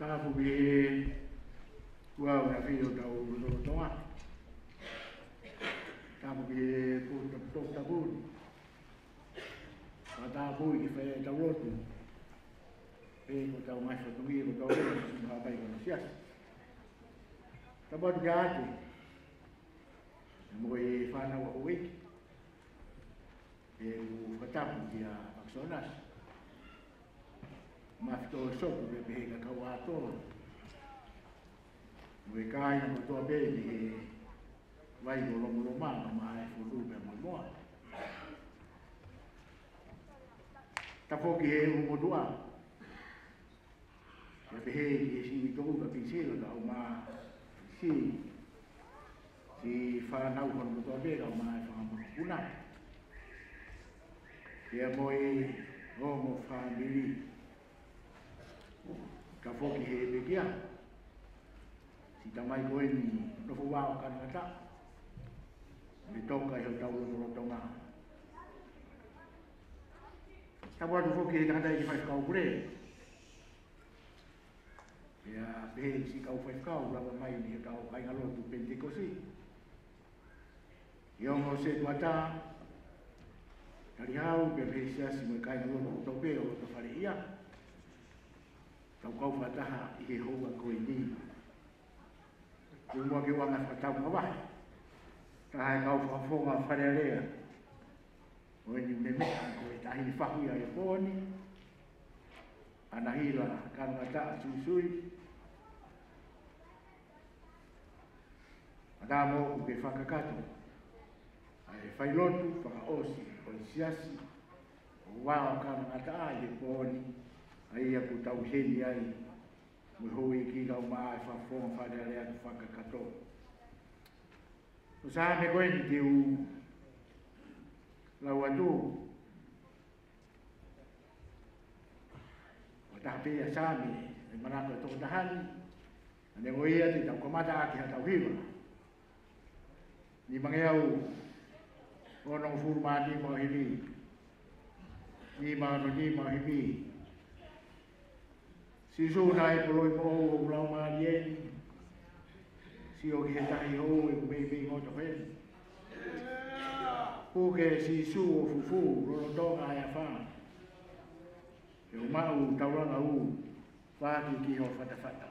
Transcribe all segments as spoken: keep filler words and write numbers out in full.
Tapu ki he kuau na fio tau lolotonga. Tapu ki he kuau tau tau tapu. Fakatapu ki he fai tau lotu. Pea ko e tau ngaahi fatongia ko e tau lotu, si maha pai ko na siasi. Tapu atu ki he ʻEiki. Mo e fānau ʻa houʻeiki. ʻOku fakatapu kia Pakisonasi. Mafito sopu pē pehē ka kau ʻa toa. Mo e kāinga kotoa pē ʻi he vai ko Lomoloma, ka maʻa e fulu pē mo moa. Tapu ki he ʻū motuʻa. Pea pehē ki he sivi toku ka Pisila ka ʻuma si, si fānau hono kotoa pē ka ʻuma e fanga mokopuna. Pea mo e ongo fāmili. Tapu ki he pekia. Si tamai ko eni, nofo ua ʻo Kanangata. Mo e toka ʻi hotau lotolotonga. Tapu atu foki he tangataʻeiki faifekau pule. Pea pehē ki he kau faifekau, lava mai ni he kau kāinga lotu Penitekosi. ʻI he ongo sētuata, tali hau, pea pehē ki he siasi mo e kāinga lotu kotoa pē ʻo Tofaleʻia. Tau kau fakataha ʻi he houa ko eni. Tuku muʻa ke u ʻoange fakatapu mavahe. Taha e kau fakafofonga Fale Alea. ʻO eni memeʻa ko e taʻahine fahu ia ʻi he pō ni. ʻAnahila Kanangata Suisui. Ata mo ʻoku ke fakakakato. ʻA e failotu fakaʻosi ʻo e siasi. ʻO ua ʻo Kanangata ʻi he pō ni. ʻA ia ʻoku tau ʻi heni ai. Mo e houʻeiki kae ʻuma e fakafofonga Fale Alea ʻoku fakakakato. Ko e Saame ko eni te u lau atu. Ko e taha pē ia Saame, ʻe manako e tokotaha ni. Ane ko ia te tau kamata ʻaki ha tau hiva. Nimangeau onongofulu mā nima ʻo himi. Nima ono nima ʻo himi. Sīsū naʻe poloi moʻou ʻoku laumālie ni. Sio ki he tahi hou ʻoku meimei ngoto heni. Puke Sīsū ʻo fufū lolotonga ʻa e afā. Ke u maʻu taulanga ʻu. Faki ki ho fatafata.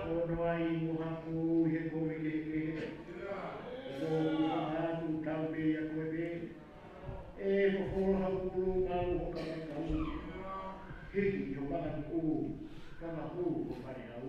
Ono ai mo haku he kovi kehekehe. Ko u atu tau pē ia koe pē. ʻE fofolo hau pulu mau ho kama kau. Hiki ho maka tuku. Kama ku ho fare hau.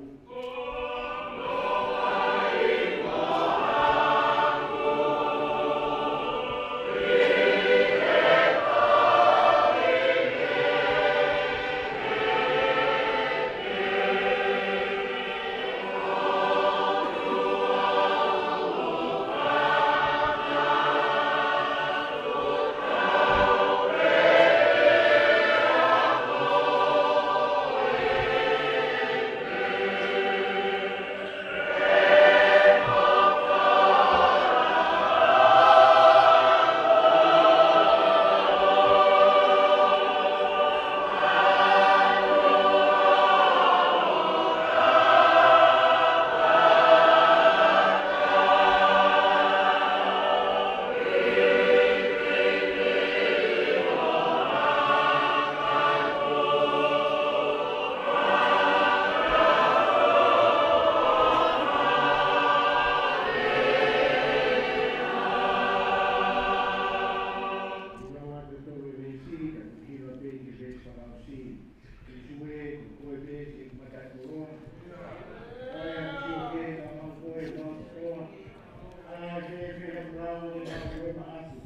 Tau ʻi he ʻaho ko ē maʻaku,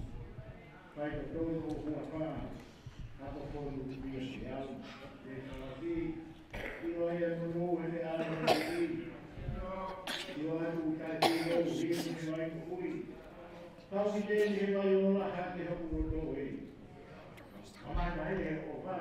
fai ko tonu ʻo huafa, ako fonu pia ke au, ke kalasi, ʻilo ia nunu he te ʻalu ki, ʻilo atu kai ki o hia ni he vai ko ui. Tau si te ni he vai o la ha te hoku loto e. Kamata e he o ka.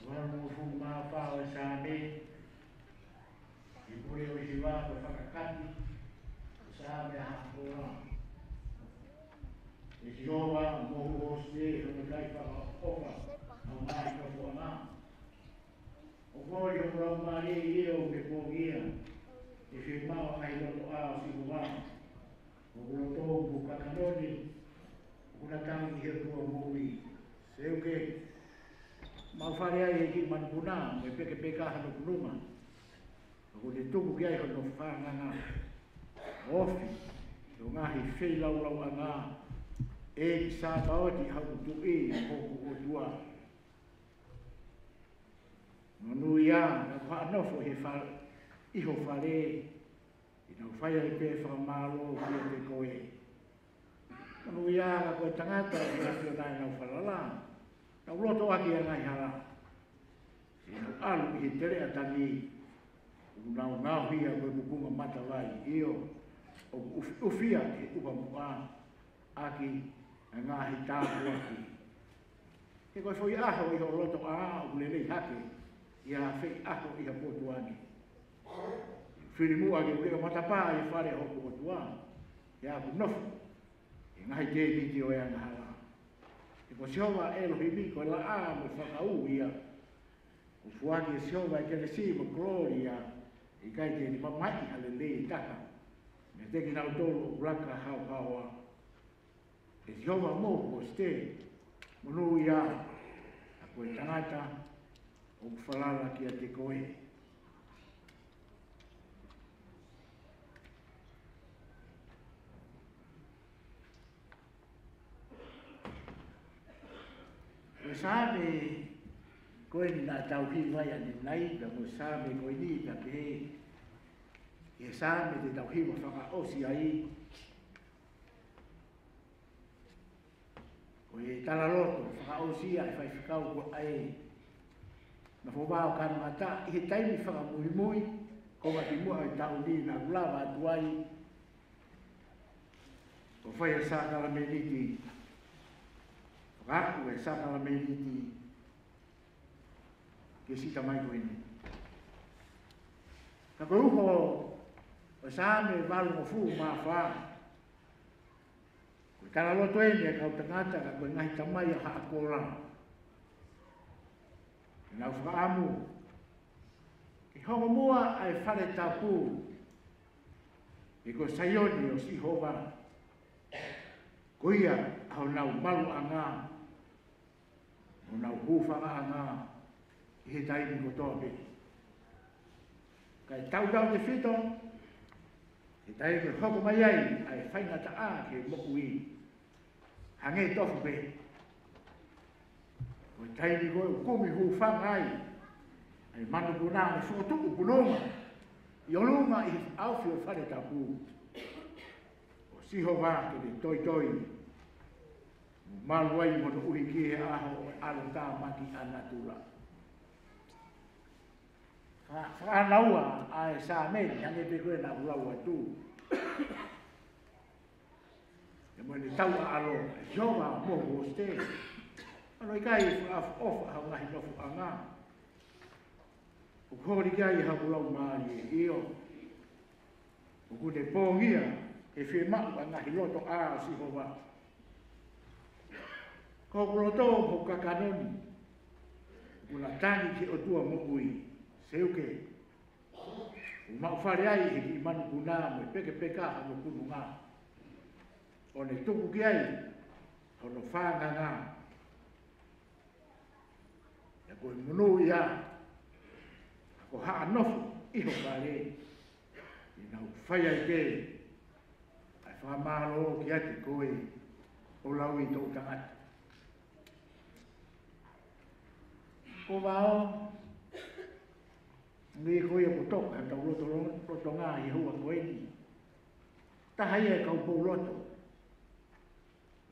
Uanofoʻou mā fā ʻo e Saame, ʻi pule ʻo e hiva ko e fakakati, Saame ʻa Haʻa Kola. ʻE Sihova, mohu ʻo Sihova, ʻoku ʻikai fakaʻofoʻofa, ʻa mai ka fuanga. ʻOku ʻi hoku laumālie ʻio ʻi he pongia, ʻe fiemaʻu ʻa e ngaahi lotoʻā ʻo Sihova. ʻOku loto ʻoku kakano ni, ʻoku na tangi ʻi he ʻOtua moʻui. Seuke, mau fale ai e kiʻi manupuna, mo e pekepeka hano pununga. ʻOku ne tuku ki ai hono fanganga. Ofi, ʻo ngaahi feilaulauʻanga, ʻEiki Sāpaoti ʻa hoku Tuʻi, hoku ʻOtua. Monūʻia, naʻa ku haʻa nofo he fa-, ʻi ho fale, ʻi naʻa ku fai ai pē fakamālō kiate koe. Monūʻia ka ko e tangata ʻoku ʻafio naʻa nau falala, nau loto ʻaki ʻa e ngaahi hala. ʻI naʻa nau ʻalu ʻi he teleʻa tangi, ʻoku nau ngaohi ia ko e kukunga matavai, ʻio, ʻoku ʻufi-, ʻufiʻufi ia ʻe he ʻuha muʻa, ʻaki ʻa e ngaahi tāpuaki. He ko e foʻi ʻaho ʻi ho lotoʻā ʻoku lelei hake ia he foʻi ʻaho ʻi ha potu ange. Fili muʻa ke u leʻo matapā ʻi he fale ʻo hoku ʻOtua, he ʻoku nofo ʻi he ngaahi tēpiti ʻo e angahala. He ko Sihova ʻElohimi ko e laʻā mo e fakaū ia. ʻOku foaki ʻe Sihova e kelesi mo e kolōlia, ʻe ʻikai te ne mamahiʻi ha lelei ʻe taha meiate kinautolu ʻoku laka haohaoa. ʻE Sihova, mohu ʻo Sihova, monūʻia, ka ko e tangata ʻoku falala kiate koe. Ko e Saame ko eni naʻa tau hiva ai ʻanenai, pea mo e Saame ko eni pea pehē, ʻi he Saame te tau hiva fakaʻosi ai, ko e talaloto fakaʻosi ʻa e faifekau ko ē naʻe fou ʻo kanangata ʻi he taimi fakamuimui, ko e kimuʻa ʻi he taʻu ni naʻa ku lava atu ai ʻo fai ʻa e sākalameniti, fakaaʻu e sākalameniti ki he siʻi tamai ko eni. Ka ko e uho ʻo e Saame valungofulu mā fā, ko e talaloto eni ʻa e kau tangata, ka ko e ngaahi tamai ʻa Haʻa Kola. Naʻa nau fakaʻamu ke hoko muʻa ʻa e fale tapu, he ko Saione ʻo Sihova, ko ia ʻa honau maluʻanga, honau hūfangaʻanga ʻi he taimi kotoa pē. Kae tautautefito he taimi ʻe hoko mai ai ʻa e faingataʻa ki he moʻui, hangē tofu pē ko e taimi ko ē ʻoku kumi hūfanga ai ʻa e manupuna ʻoku fokotuʻu pununga ʻi ʻolunga ʻi he ʻaofi ʻo e fale tapu. ʻO Sihova ke ne toitoi mo malu ai, moʻoni ʻuhi ki he ʻaho ʻo e ʻalotāmaki ʻa natula. Fa-, fānaua ʻa e Sāme ni, hangē pē ko ē naʻa ku lau atu. ʻE moʻoni tau ʻa ʻalo, Sihova mo Mōsese. ʻAlo ʻikai fakaʻofoʻofa ha ngaahi nofoʻanga. ʻOku holi ki ai haku laumālie, ʻio. ʻOku ne pōngia ʻe fiemaʻu ʻa e ngaahi loto ʻa Sihova. Ko hoku loto mo hoku kakano ni, ʻoku na tangi ki he ʻOtua moʻui. Seuke, ʻoku maʻu fale ai he kiʻi manukuna mo e pekepeka hono kununga. ʻO ne tuku ki ai hono fānganga. ʻIo, ko e monū ia, ko haʻa nofo ʻi ho fale, ʻi heʻenau fai ai pē ʻa e fakamālō kiate koe, ʻo Lauʻi Toʻutangata. Ko Vao, ngi ko ia ko toka, hotau loto, lotonga ʻi he houa ko eni. Taha ia e kau pou loto.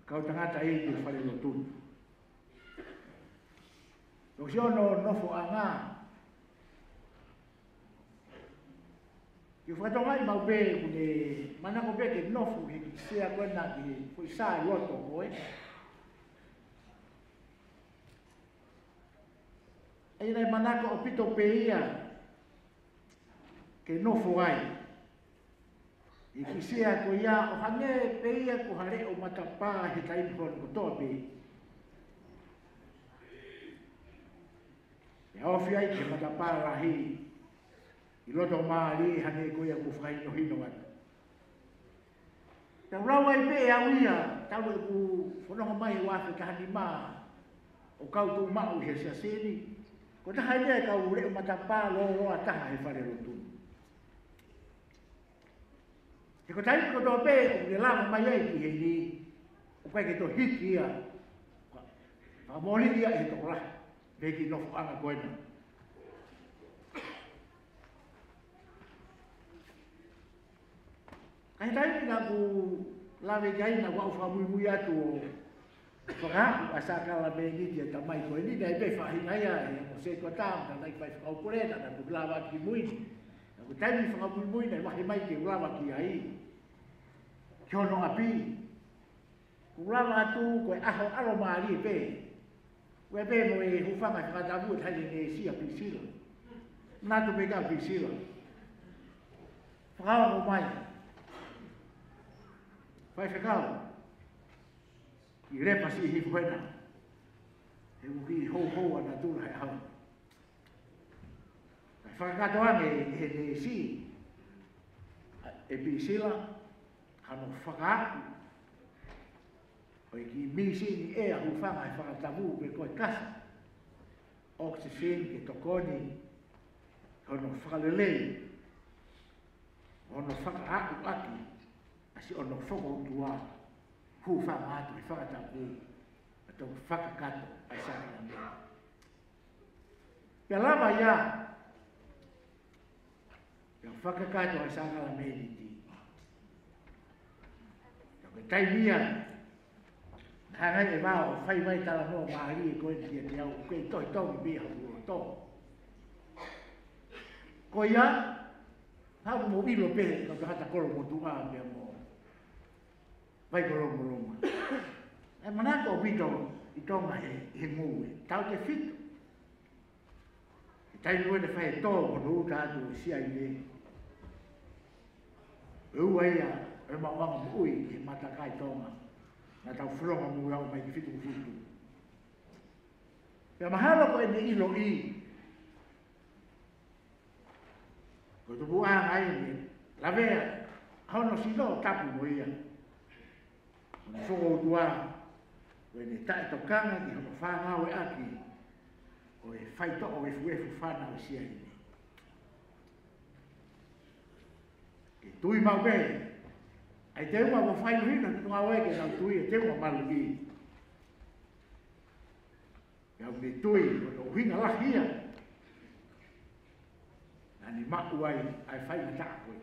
Kau tangata ʻi he falelotu ni. Ko siʻono nofoʻanga. Ke fakatokangaʻi maʻu pē, ʻoku ne manako pē ke nofo he kiʻi sea ko ena ki he foʻi sā ʻi loto ko ē. ʻA ia naʻe manako ʻaupito pē ia ke nofo ai. ʻI he kiʻi sea ko ia ʻo hangē pē ia ko ha leʻo matapā he taimi hono kotoa pē. ʻE ofi ai ki he matapā lahi ʻi loto mālie hangē ko ia kuo fakahinohino atu. Tau lau ai pē ʻe au ia, talu ʻeku fononga mai he ua afe taha nima ʻo kau tuʻumaʻu ʻi he siasi ni. Ko e taha ia e kau leʻo matapā lōloa taha he falelotu ni. He ko e taimi kotoa pē ʻoku ne lava mai ai ki heni, ʻoku ʻikai ke toe hiki ia. Fakamoli ia ʻe he tokolahi, pē ki he nofoʻanga ko ena. Ka ʻi he taimi naʻa ku lave ki ai, naʻa ku fakamuimui atu ʻo fakaaʻu ʻa e sākalamēniti ʻa e tamai ko eni, naʻe pē faʻahinga ia ʻe he ongo setuata, naʻe ʻikai fai fakaupule, naʻa ku lava ki mui. Naʻa ku taimi fakamuimui naʻe vahe mai ke u lava ki ai, ki hono ʻapi. Ku lava atu ko e ʻaho ʻalomālie pē. Ko e pē mo e hūfanga he fakatapu ʻe taha ʻi he neesi ʻa Pisila. Natu pē ka Pisila. Fakaongo mai. Faifekau. ʻI Lepasi Hifo hena. He ʻoku kiʻi houhou ʻa natula he ʻaho. Kae fakakakato ange ʻe he neesi ʻe Pisila, hano fakaaʻu ʻo e kiʻi mīsini ʻea hūfanga he fakatapu pe ko e kasa ʻokisini ke tokoni hono fakalelei, hono fakaaʻu ʻaki ʻa siʻono fokoutua hūfanga atu he fakatapu, ʻa e toki fakakakato ʻa e sākalamēniti. Pea lava ia ke fakakakato ʻa e sākalamēniti. Ka ko e taimi ia naʻe hanga ai ʻe Vao ʻo fai mai e talanoa mālie ko eni kiate au, ʻoku kei tohitongi pē ia hoku loto. Ko ia, haʻu mo ʻilo pē, kau tangata kolo motuʻa pea mo Vai ko Lomoloma. ʻE manako ʻaupito ʻi Tonga he, he ngoue. Tautefito. He taimi ko ē naʻe fai e tō mo hono uta atu ʻe he siaine. ʻE ua ia ʻo e maʻuʻanga moʻui he matakai Tonga. Naʻa tau fononga mo au mai ki Fitu Kufutu. Pea mahalo ko ʻene ʻiloʻi ko e tupuʻanga ʻeni, lavea hono sino tapu mo ia. Hono fokoutua, ko ʻene taʻetokanga ki hono fāngāueʻaki ʻo e faitoʻo efuefu fānau ʻa e siaine. Ke tui maʻu pē, ʻa e teunga ʻoku fai ʻuhinga, ke tau ngāue ke tau tui, ʻa e teunga maluʻi. Pea u ne tui, ko hono ʻuhinga lahi ia naʻa ne maʻu ai ʻa e faingataʻa ko ē.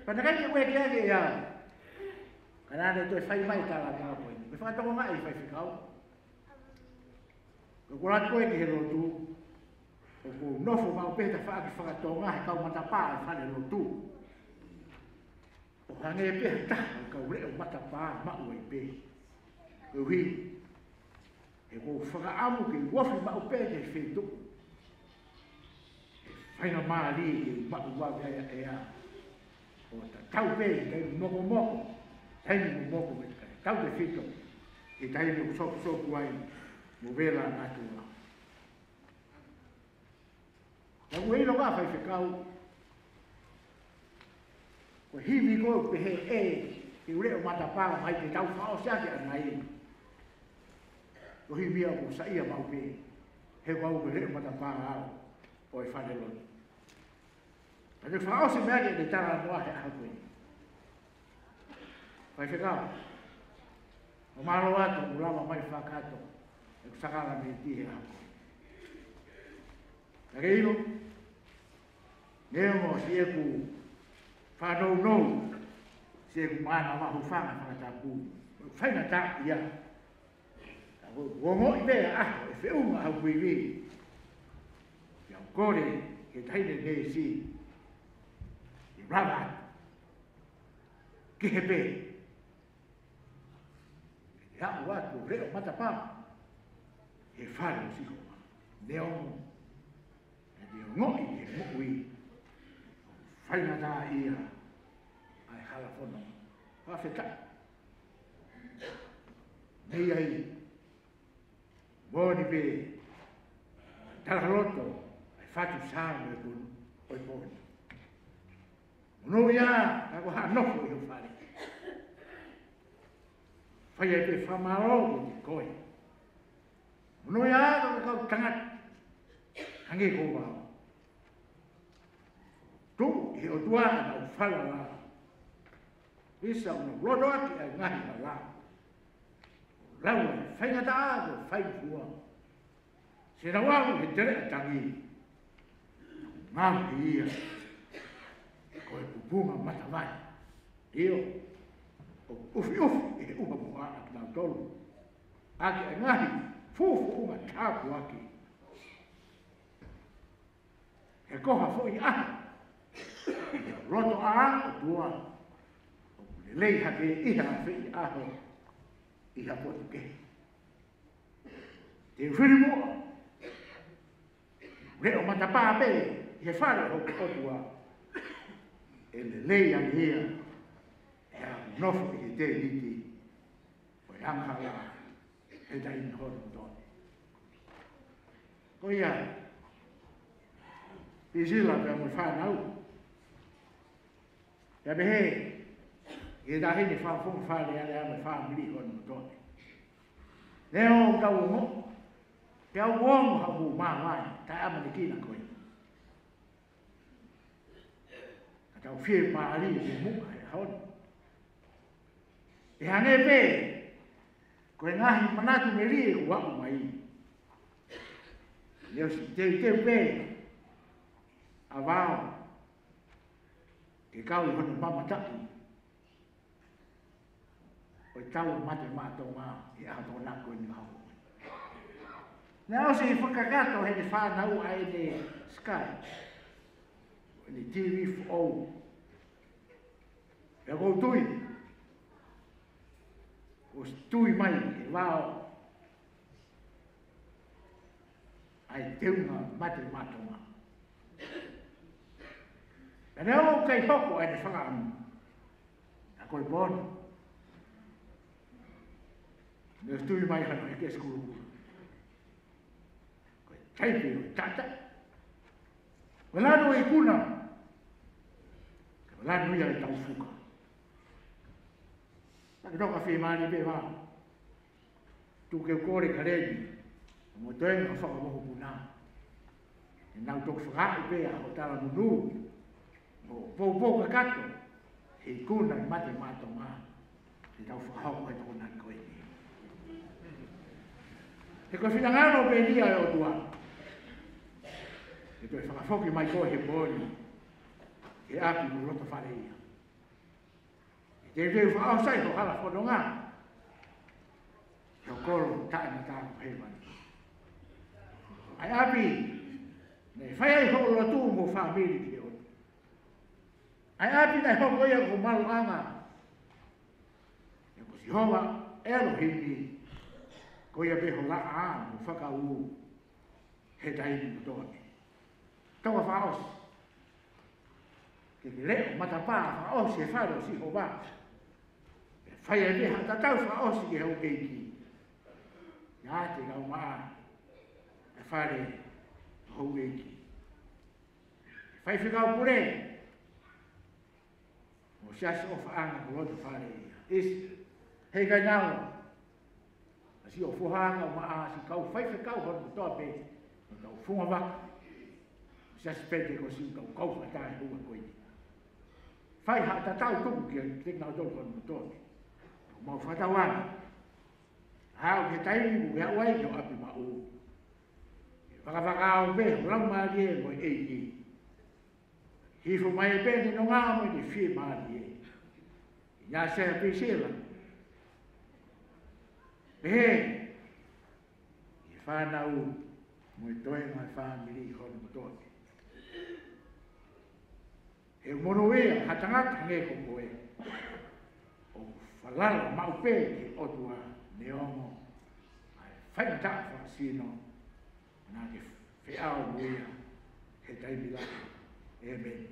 Pea naʻe ʻikai ke u ʻeke ange ia. Ka naʻá ne toe fai mai e talanoa ko eni. Ko e fakatokangaʻi, faifekau, ko e kula ko ē ki he lotu, ʻoku ou nofo maʻu pē he tafaʻaki faka-Tonga he kau matapā ʻo e falelotu, ʻo hangē pē ha taha ʻo e kau leʻo matapā maʻu ai pē. Koeʻuhi he ʻoku ou fakaʻamu ke u ofi maʻu pē ki he feituʻu ʻe faingamālie ke u maʻu ai ʻa e ʻea, ʻo tatau pē he taimi mokomoko, taimi momoko mo e taimi tautefito, he taimi ʻoku sokusoku ai mo vela ʻa natula. Ka ʻoku ou ʻilo, faifekau, ko e himi ko ē ʻoku pehē ē, ke u leʻo matapā mai, te tau fakaʻosi ʻaki ʻanai, ko e himi ia ʻoku ou saiʻia maʻu pē, he ko au ko e leʻo matapā au ʻo e falelotu. Ka te u fakaʻosi mai ʻaki ʻene talanoa he ʻaho ko ē. Faifekau, ʻoku mālō atu hoʻo lava mai fakataha ʻeku sākalamēniti he ʻaho ko ē. Naʻá ke ʻilo, neongo siʻeku fanongo, siʻeku manavahē hūfanga he fakatapu, faingataʻa ia. Ka ʻoku ou ongoʻi pē ʻa e ʻaho ʻe feʻunga hoku ivi, pea u kole ki he taʻahine neesi ke lava atu ki he pē, ke aʻu atu ʻo leʻo matapā he fale ʻo Sihova. Neongo naʻá te ongoʻi he moʻui, faingataʻa ia ʻa e hala fononga. Fakafetaʻi. Mei ai, moʻoni pē, talaloto ʻa e fatu Saame ʻo e pō ni. Monū ia, ka ko haʻa nofo ʻi ho fale. Fai ai pē fakamālō kiate koe. Monū ia, ka ko e kau tangata hangē ko au. Tuʻu ʻi he ʻOtua ʻenau falala. Isa, ʻo nau lotoʻaki ʻa e ngaahi hala. Lau ʻa e faingataʻa ko e faingofua. Siʻenau aʻu he teleʻa tangi, ngaohi ia ko e pupunga matavai. ʻIo, ʻoku ʻufiʻufi ʻi he ʻuha moʻa ʻa kinautolu ʻaki ʻa e ngaahi fuʻufuʻunga tāpuaki. He ko ha foʻi ʻaho ʻi he loto ʻa e ʻOtua, ʻoku lelei hake ʻi ha afeʻi ʻaho ʻi ha potu kehe. Te u fili muʻa, leʻo matapā pē ʻi he fale ʻo hoku ʻOtua, ʻe lelei ange ia ʻi haʻaku nofo ʻi he tēniti ʻo e angahala he taimi hono kotoa. Ko ia, Pisila pea mo e fānau, pea pehē ki he taʻahine fakafofonga fale, ʻa e ʻa e fāmili hono kotoa. Neongo ʻoku tau ongo, pea u ongo ha mou māvae, taʻeʻamanekina ko ē. Ka tau fie pāli ʻi he muʻa he ʻaho ni. ʻE hangē pē ko e ngaahi manatu melie ʻoku aʻu mai. Neongo siʻi teuteu pē ʻa Vao ke kau ʻi hono mamataʻi ʻo e Tau ʻa Mate Maʻa Tonga ʻi he ʻaho Tokonaki ko eni ʻaho. Naʻe ʻosi fakakakato heʻene fānau ʻa ʻene Sky, ʻene T V foʻou. Pea ʻoku ou tui, ʻosi tui mai ʻe Vao ʻa e teunga Mate Maʻa Tonga. Pea neongo ʻoku ʻikai hoko ʻa ʻene fakaʻamu, ka ko e pō ni, naʻe ʻosi tui mai hano ʻeke ʻa e sikuku. Ko e taipe ʻo e tata, ko e lanu ʻo e ikuna, ko e lanu ia ʻo e taufuka. Naʻe toka fiemālie pē Vao. Tuku ke u kole ki he lēni mo e toenga fakamoʻui puna, ke nau toki fakaaʻu pē ʻa hoʻo talamonū mo e poupou kakato he ikuna ʻi Mate Maʻa Tonga, ke tau fakahoko e Tokonaki ko eni. He ko e finangalo pē ia ʻo e ʻOtua ke toe fakafoki mai koe he pō ni ki he ʻapi mo e loto fale ia. Teuteu fakaʻosi ai ho hala fononga ʻi ho kolo taʻengata ko hēvani. ʻA e ʻapi naʻe fai ai hoʻo lotu mo ho fāmili ki he ʻOtua. ʻA e ʻapi naʻe hoko ia ko ho maluʻanga. He ko Sihova ʻElohimi, ko ia pē ho laʻā mo ho fakaū he taimi kotoa pē. Toka fakaʻosi. Ke ke leʻo matapā fakaʻosi he fale ʻo Sihova. Pea fai ai pē ha tatau fakaʻosi ki he houʻeiki. ʻIate kau maʻa e fale ʻo e houʻeiki. Faifekau pule mo e siasi ʻofaʻanga ko loto fale ia. ʻIsi, heʻikai ngalo. ʻA siʻo foha ʻa maʻa siʻi kau faifekau hono kotoa pē, mo e kau fungavaka siasi Penitekosi, kau kau fakatātā ʻi he ʻaho ko eni. Fai ha tatau tuku kiate kinautolu hono kotoa pē. Mau fakatauange, haʻu ki he taimi kuo ke aʻu ai ki ho ʻapi maʻu, ke fakafakaʻau pē ho laumālie mo e ʻEiki. Hifo mai pē ʻene nonga mo ʻene fiemālie ʻia Sea Pisila, pehē ki he fānau mo e toenga e fāmili hono kotoa pē. He monūʻia ha tangata hangē ko koe, ʻoku falala maʻu pē ki he ʻOtua, neongo ʻa e faingataʻa fakasino, naʻa ke feʻao mo ia he taimi lahi. ʻĒmeni.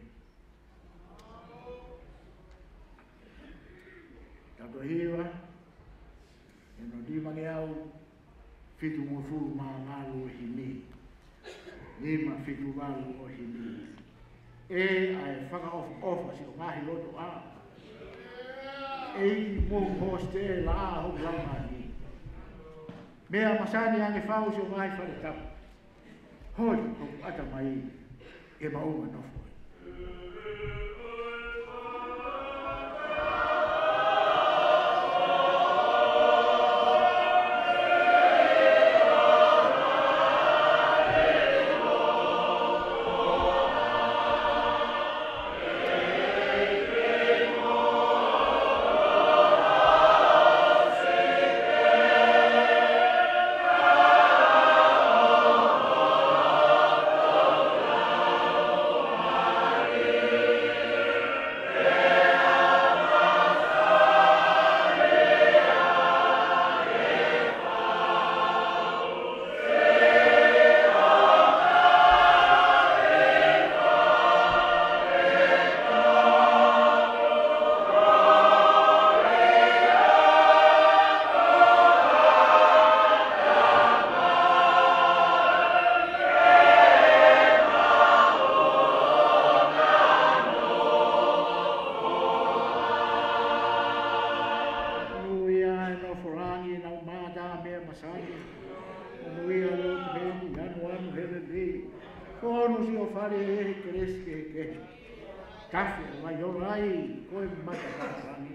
Tau toe hiva ʻi hono nimangeau fitungofulu mā valu ʻo e himi. Nima fitu valu ʻo e himi. ʻE ʻa e fakaʻofoʻofa siʻo ngaahi loto ʻa e ʻEiki mo hositela ʻa hoku laumālie. Meʻa masani ange fau siʻo ngaahi fale tapu. Holi hoku ʻatamai ke maʻu ʻa e nofo. Monūʻia ʻa e nofo langi, nau mātā meʻa masani. Monūʻia ʻa e lotu heni, anuanu he lelei. Fonu siʻo fale he kelesi kehekehe. Tafe ʻa e vai ola ai, ko e matapā langi.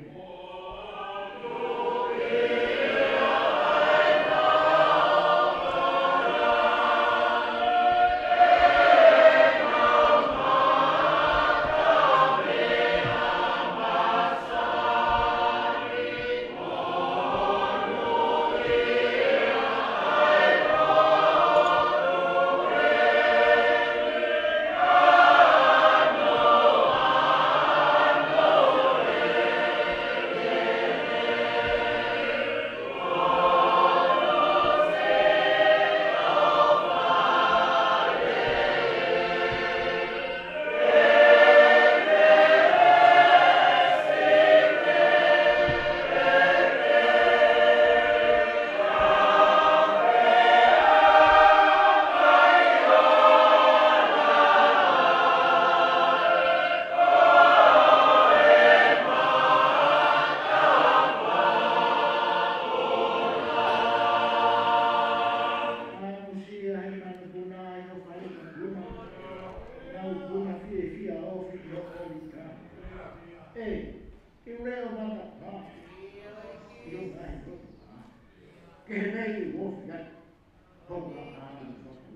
ʻAmusia he manupuna ʻi ho fale manupuna. Nau puna fiefia ofi ʻi ho ʻolita. ʻE, ʻi ule o matapā, ʻi ho ngaahi lotu. Ke he mei ofi atu. Ho ngaahi lotu.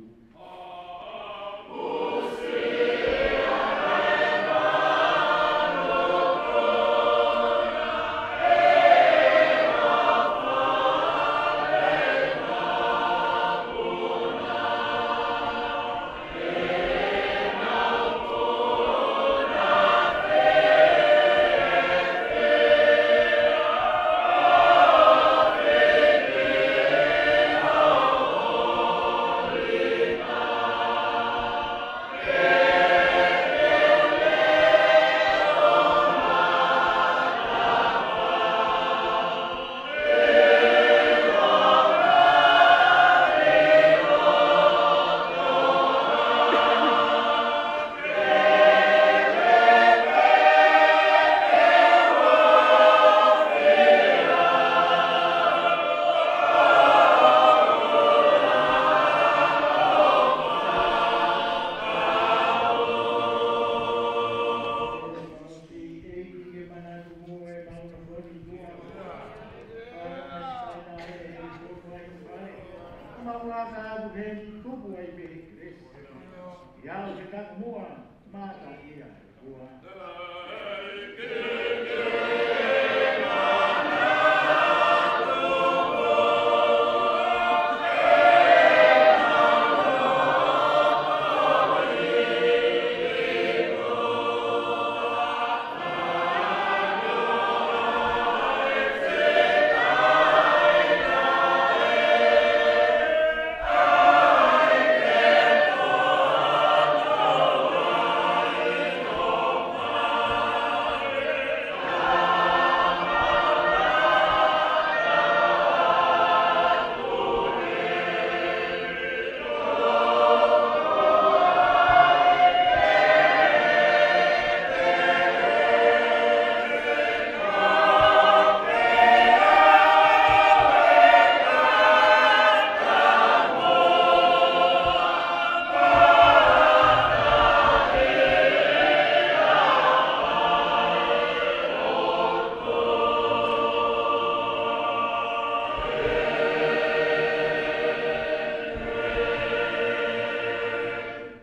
Ka atu he tupu ai pē he kelesi. ʻI he taumuʻa, mataʻia ʻa e ʻOtua.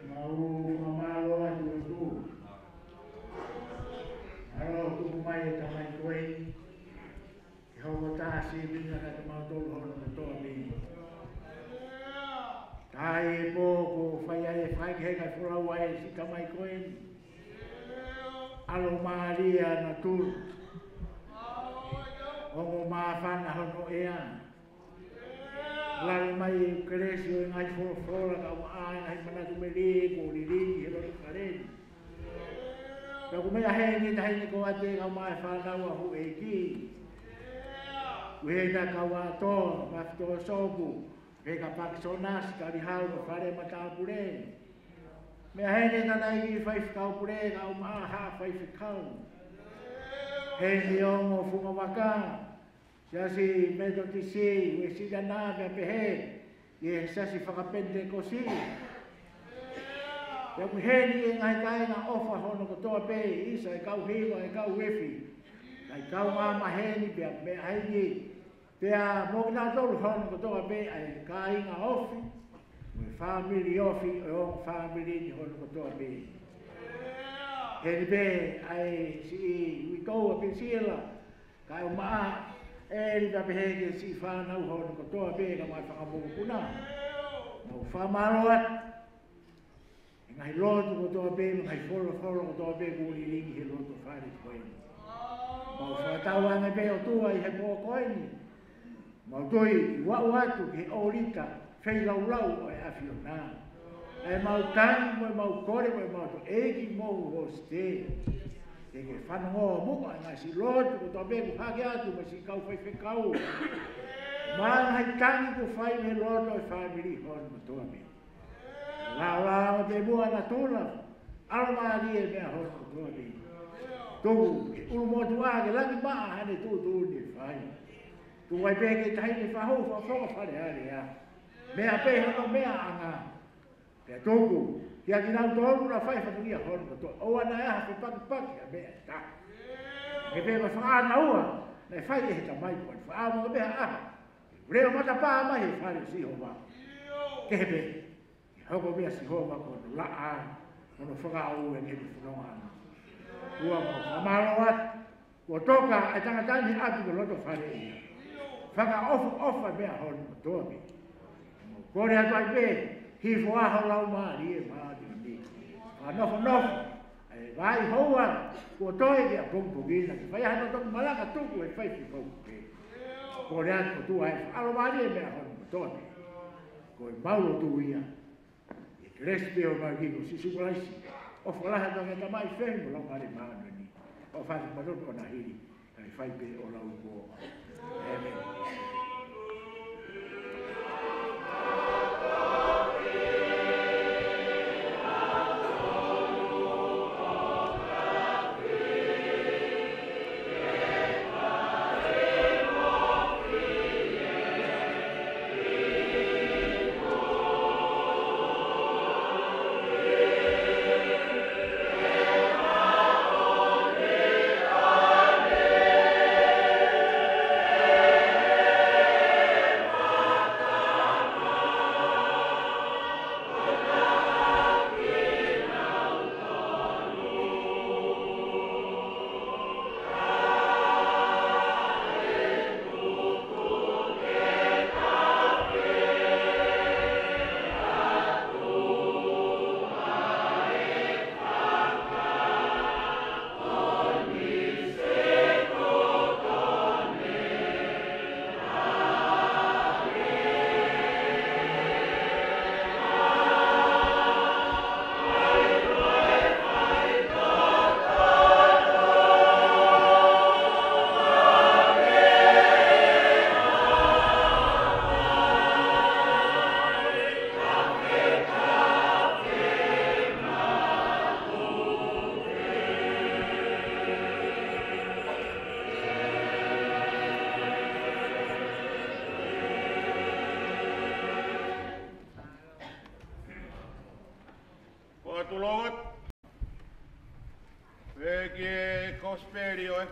Mau fakamālō atu ʻOtua. ʻAlo tuku mai e tamai ko eni ke hoko ko e sīpinga kiate kimautolu hono kotoa pē. Taʻe pō ko fai ai e fai ke heka folau ai e siʻi tamai ko eni. ʻAlo mālie ʻa natula. Ongo māfana hono ʻea. Lave mai e kelesi ʻo e ngaahi folofola kae ʻumaʻā e ngaahi manatu melie kuo lilingi he loto fale ni. Pea ko e meʻa heni taʻahine ko ʻAte kae ʻumaʻā e fānau ʻa houʻeiki. Ko e hena kau ʻa Toa, Mafito Sopu, Peka Pakisonasi, Kalihau, mo Fale Matāpule. Meʻa heni tanaiki faifekau pule kae ʻumaʻā haʻa faifekau. Heni ongo fungavaka, Siasi Metotisi, Uēsiliana pea pehē ki he Siasi Fakapenitekosi. Pea mo heni e ngaahi kāinga ʻofa hono kotoa pē, ʻisa, e kau hiva, e kau ifi, ngaahi kaungāmaheni, pea meʻa heni. Pea mo kinautolu hono kotoa pē ʻa e kāinga ofi, mo e fāmili ofi, ʻo e ongo fāmili ni hono kotoa pē. Heni pē ʻa e siʻi uitou ʻa Pisila, kae ʻumaʻā e li pea pehē ki he siʻi fānau hono kotoa pē kae ʻumaʻā e fanga mokopuna. Mau fakamālō atu he ngaahi lotu kotoa pē, ngaahi folofola kotoa pē kuo lilingi he loto fale ko eni. Mau fakatauange pē ʻOtua ʻi he pō ko eni. Mau tui ʻoku aʻu atu ki he ʻōlita feilaulau ʻo e ʻAfiona. ʻA e mau tangi mo e mau kole mo e mau toʻeiki mo hosite. Ke ke fanongo muʻa e ngaahi siʻi lotu kotoa pē kuo hake atu mo e siʻi kau faifekau. Mo e ngaahi tangi kuo fai mei he loto ʻo e fāmili hono kotoa pē. Laulauloto pē muʻa natula, ʻalo mālie meʻa hono kotoa pē. Tuku ke ʻulumotuʻa ke langi maʻa haʻane tuʻutuʻuni ʻe fai. Tuku ai pē ke taʻahine fahu fakafofonga Fale Alea. Meʻa pē hono meʻaʻanga. Pea tuku kiate kinautolu naʻa fai fatongia hono kotoa. ʻOua naʻa ʻi ai ha fepakipaki ʻa e meʻa ʻe taha. Ke pehē ko e fakaʻānaua naʻe fai ʻe he tamai ko eni. Fakaʻamu ke pehē ʻa e leʻo matapā mai he fale ʻo Sihova. Kehe pē ke hoko meʻa Sihova ko hono laʻā, ko hono fakaʻau ʻi heʻene fononga. ʻOtua, mau fakamālō atu kuo toka e tangata ni ʻi he ʻapi ko e loto fale ia. Fakaʻofoʻofa meʻa hono kotoa pē. Mau kole atu ai pē, hifo ʻa ho Laumālie Māʻoniʻoni. Fakanofonofo ʻa e vai houa kuo toe ki ʻapongipongi na, ke fai ai hano toki malanga tuku e faifekau pē. Kole atu ʻOtua ʻe fakaʻalomālie meʻa hono kotoa pē. Ko e mau lotu ia ʻi he kelesi pē ʻo e ʻEiki ko Sīsū Kalaisi. ʻOfa lahi atu ki he Tamai, Fefine mo e Laumālie Māʻoniʻoni. ʻOfa atu kimautolu ʻo nahili, kae fai pē ʻo lauikuonga. ʻĒmeni.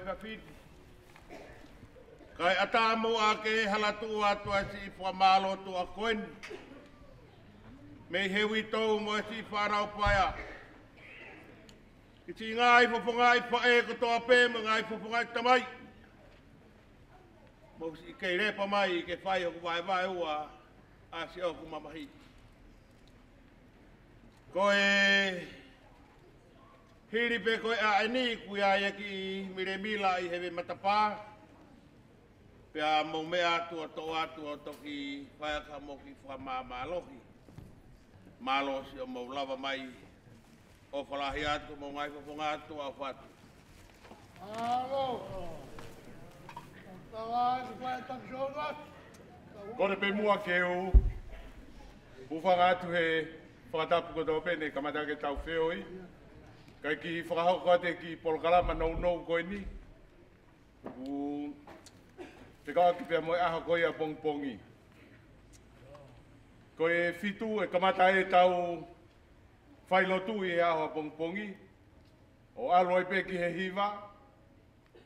Fafiti. Kae ʻatā mo ʻa ke hala tuʻu atu ʻa siʻi fakamālō tuʻa ko eni. Mei he uitou mo e siʻi fānau paea. Ki siʻi ngaahi fofongaʻi faʻē kotoa pē mo e ngaahi fofongaʻi tamai. Mou siʻi kei lepa mai ke fai hoku vaevae ua ʻa siʻoku mamahi. Ko e hili pē ko ē ʻa eni kuo ʻi ai e kiʻi milemila ʻi he vē matapā. Pea mou meʻa atu ʻo toʻo atu ʻo toki fai ʻaki haʻamou kiʻi fakamāmālohi. Mālō siʻomou lava mai ʻo fakalahi atu homou ngaahi fofonga atu ʻa fatu. Mālō. Tala atu ko e taki soga. Kole pē muʻa ke u hūfanga atu he fakatapu kotoa pē ne kamata ke tau feohi. Kae kiʻi fakahoko atu e kiʻi polokalama nounou ko eni. ʻOku fekauʻaki pea mo e ʻaho ko ia pongipongi. Ko e fitu ʻe kamata ai ʻetau failotu ʻi he ʻaho pongipongi. ʻO ʻalu ai pē ki he hiva.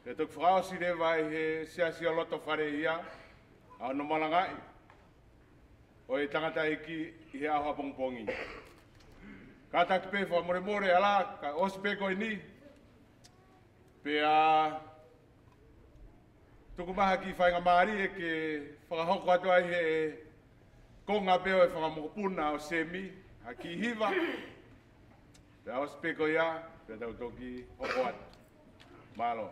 Pea toki fakaʻosi leva ʻi he siasi ʻo loto fale ia. ʻA hono malangaʻi ʻo e tangataʻeiki ʻi he ʻaho pongipongi. Kātaki pē fakamolemole ʻa la, kae ʻosi pē ko eni. Pea tuku mai ha kiʻi faingamālie ke fakahoko atu ai he konga pē ʻo e fakamokopuna ʻo Semi, ha kiʻi hiva. Pea ʻosi pē ko ia, pea tau toki hoko atu. Mālō.